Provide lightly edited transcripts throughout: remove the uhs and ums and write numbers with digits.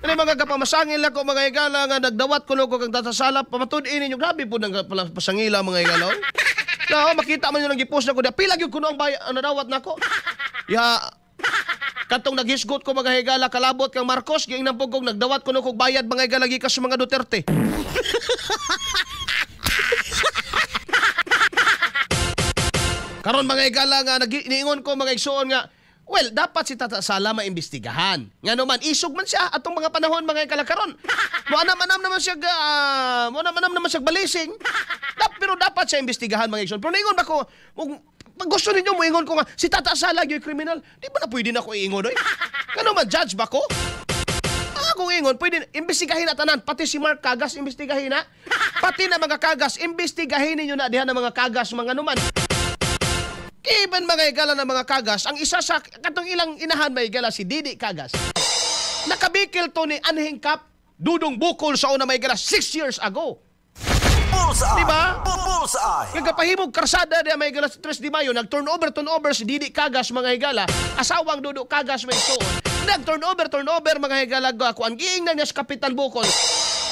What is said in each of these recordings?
Kani mga kapamasangil ako mga higala nga nagdawat kuno ko kang Tata Sala, pamatud-i ninyo, grabe po nang pasangila mga higala. Na makita man nyo nang gipost nako diha, pila gyud kuno ang bay ang nadawat nako. Ya katong naghisgot ko mga higala kalabot kang Marcos, giingnan po kog nagdawat kuno kog bayad mga higala gikan sa mga Duterte. Karon mga higala nga niingon ko mga igsuon nga, well, dapat si Tata Sala maimbestigahan. Nga naman, isog man siya atong mga panahon mga higala karon. Mo anam naman siya mo anam naman siya balising. Pero dapat siya imbestigahan mga igsuon. Pero niingon ba ko, pag gusto ninyo moingon ko nga si Tata Sala gyud kriminal, di ba na pwede na ko iingon oy? Ngano man judge ba ko? Ang akong ingon, pwede imbestigahin na tanan, pati si Mark Cagas imbestigahin na. Pati na mga Cagas imbestigahin ninyo na diha na mga Cagas mga numan. Even mga higala ng mga Cagas, ang isa sa katong ilang inahan may higala si Didi Cagas. Nakabikil to ni Anhing Cap Dudong Bukol sa una may higala 6 years ago. Bullseye! Diba? Bullseye! Nagkapahimog karsada diya may higala sa 3 de Mayo, nag-turnover turnover si Didi Cagas mga higala, asawang Dudo Cagas may suon. Nag-turnover turnover mga higala kuan giingnan niya sa Kapitan Bukol.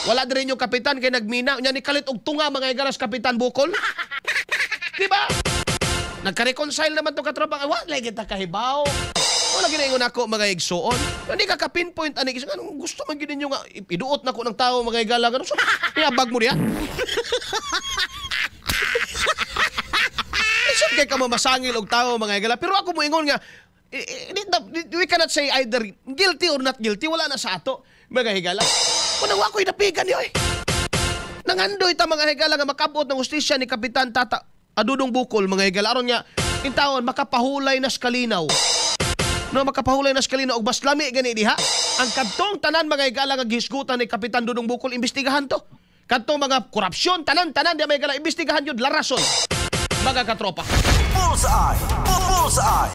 Wala diri yung kapitan kay nagmina nya ni kalit og tunga mga higala sa Kapitan Bukol. Diba? Nagka-reconcile naman to katropa. Wala lagi ta kahibaw. Wala ginaingon ako mga igsuon. Hindi ka ka-pinpoint ani kasi anong gusto man gyud ninyo nga iduot nako ng tao mga higala ganun. So, niabag mo diha. Isod kay ka mamasangil og tao mga higala. Pero ako moingon nga we cannot say either guilty or not guilty. Wala na sa ato mga higala. Kuna wa ko'y napigan niyo eh. Nangandoy ta mga higala nga makabot ng hustisya ni Kapitan Tata Adudong Bukol mga higala aron nga intawon makapahulay na skalinaw. No, makapahulay na skalinaw og baslami gani diha. Ang kadtong tanan mga higala nga gihisgutan ni Kapitan Dudong Bukol imbestigahan to. Kadtong mga korupsyon tanan-tanan diha mga higala imbestigahan yun larason. Mga katropa. Bullseye! Bullseye!